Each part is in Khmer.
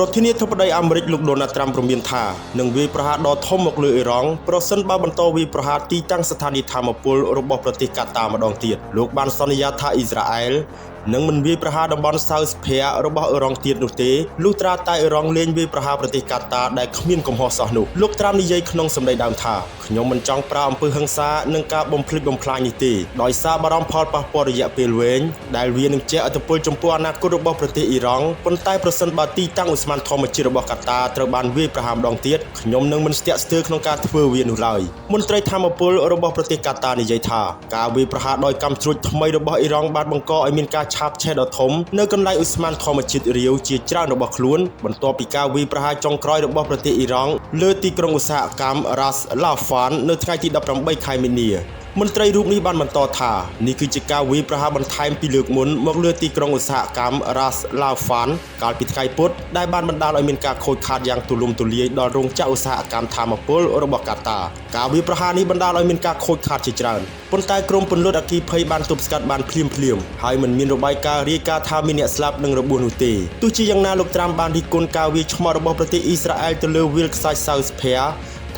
ប្រធានាធិបតីអាមេរិកលោកដូណាល់ត្រាំព្រមានថានឹងវាយប្រហារដ៏ធំមកលើអ៊ីរ៉ង់ប្រសិនបើបន្តវាយប្រហារទីតាំងស្ថានីយ៍ថាមពលរបស់ប្រទេសកាតាម្ដងទៀតលោកបានសន្យាថាអ៊ីស្រាអែលនឹងមិនវាយប្រហារតំបន់សៅស្ភែរបស់អ៊ីរ៉ង់ទៀតនោះទេលុះត្រាតែអ៊ីរ៉ង់លែងវាយប្រហារប្រទេសកាតាដែលគ្មានកំហុសសោះនោះលោកត្រាំនិយាយក្នុងសម្ដីដើមថាខ្ញុំមិនចង់ប្រើអំពើហិង្សានិងការបំផ្លិចបំផ្លាញនេះទេដោយសារបារម្ភផលប៉ះពាល់រយៈពេលវែងដែលវានឹងជះឥទ្ធិពលចំពោះអនាគតរបស់ប្រទេសអ៊ីរ៉ង់ប៉ុន្តែប្រសិនបើទីតាំងឧស្ម័នធម្មជាតិរបស់កាតាត្រូវបានវាយប្រហារម្ដងទៀតខ្ញុំនឹងមិនស្ទាក់ស្ទើរក្នុងការធ្វើវានោះឡើយមន្ត្រីថាមពលរបស់ប្រទេសកាតានិយាយថាការវាយប្រហារដោយកាំជ្រួចថ្មីរបស់អ៊ីរ៉ង់បានបង្កឲ្យមានការឆាបឆេះដ៏ធំនៅកន្លែងឧស្ម័នធម្មជាតិរាវជាច្រើនរបស់ខ្លួនបន្ទាប់ពីការវាយប្រហារចុងក្រោយរបស់ប្រទេសអ៊ីរ៉ង់លើទីក្រុងឧស្សាហកម្ម Ras Laffan នៅថ្ងៃទី18ខែមីនាមន្ត្រីរូបនេះបានបន្តថានេះគឺជាការវាយប្រហារបន្ថែមពីលើកមុនមកលើទីក្រុងឧស្សាហកម្ម Ras Laffan កាលពីថ្ងៃពុធដែលបានបណ្ដាលឲ្យមានការខូចខាតយ៉ាងទូលំទូលាយដល់រោងចក្រឧស្សាហកម្មថាមពលរបស់កាតាការវាយប្រហារនេះបណ្ដាលឲ្យមានការខូចខាតជាច្រើនប៉ុន្តែក្រុមពន្លត់អគ្គីភ័យបានទប់ស្កាត់បានភ្លាមភ្លាមៗហើយមិនមានរបាយការណ៍រាយការណ៍ថាមានអ្នកស្លាប់និងរបួសនោះទេទោះជាយ៉ាងណាលោកត្រាំបានរិះគន់ការវាយឆ្មក់របស់ប្រទេសអ៊ីស្រាអែលទៅលើវាលខ្សាច់សៅស្ភែ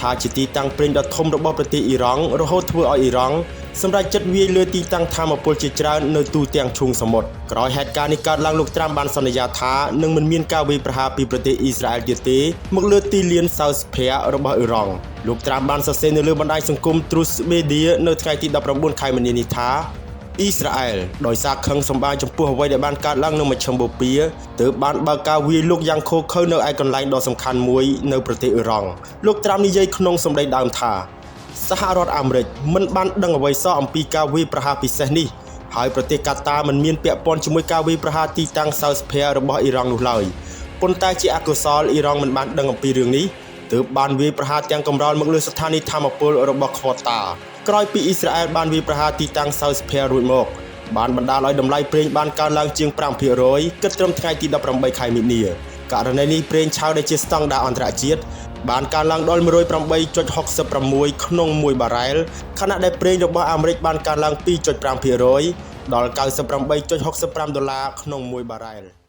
ថាជាទីតាំងប្រេងដ៏ធំរបស់ប្រទេសអ៊ីរ៉ង់រហូតធ្វើឲ្យអ៊ីរ៉ង់សម្រេចចិត្តវាយលើទីតាំងថាមពលជាច្រើននៅទូទាំងឈូងសមុទ្រក្រោយហេតុការណ៍នេះកើតឡើងលោកត្រាំបានសន្យាថានឹងមិនមានការវាយប្រហារពីប្រទេសអ៊ីស្រាអែលទៀតទេមកលើទីលានសៅស្ភែរបស់អ៊ីរ៉ង់លោកត្រាំបានសរសេរនៅលើបណ្ដាញសង្គម Truth Media នៅថ្ងៃទី19ខែមីនានេះថាអ៊ីស្រាអែលដោយសារខឹងសម្បារចំពោះអ្វីដែលបានកើតឡើងនៅមជ្ឈិមបូព៌ាទើបបានបើកការវាយលុកយ៉ាងឃោរឃៅនៅឯកន្លែងដ៏សំខាន់មួយនៅប្រទេសអ៊ីរ៉ង់លោកត្រាំនិយាយក្នុងសម្ដីដើមថាសហរដ្ឋអាមេរិកមិនបានដឹងអ្វីសោះអំពីការវាយប្រហារពិសេសនេះហើយប្រទេសកាតាមិនមានពាក់ព័ន្ធជាមួយការវាយប្រហារទីតាំងសៅស្ភែរបស់អ៊ីរ៉ង់នោះឡើយប៉ុន្តែជាអកុសលអ៊ីរ៉ង់មិនបានដឹងអំពីរឿងនេះទើបបានវាយប្រហារទាំងកម្រោលមកលើស្ថានីយ៍ថាមពលរបស់ខ្វតាក្រោយពីអ៊ីស្រាអែលបានវាយប្រហារទីតាំងសៅស្ភែរួចមកបានបណ្ដាលឲ្យតម្លៃប្រេងបានកើនឡើងជាង5%គិតត្រឹមថ្ងៃទី18ខែមីនាករណីនេះប្រេងឆៅដែលជាស្តង់ដារអន្តរជាតិបានកើនឡើងដល់108.66ក្នុង1បារ៉ែលខណៈដែលប្រេងរបស់អាមេរិកបានកើនឡើង2.5%ដល់98.65ដុល្លារក្នុង1បារ៉ែល។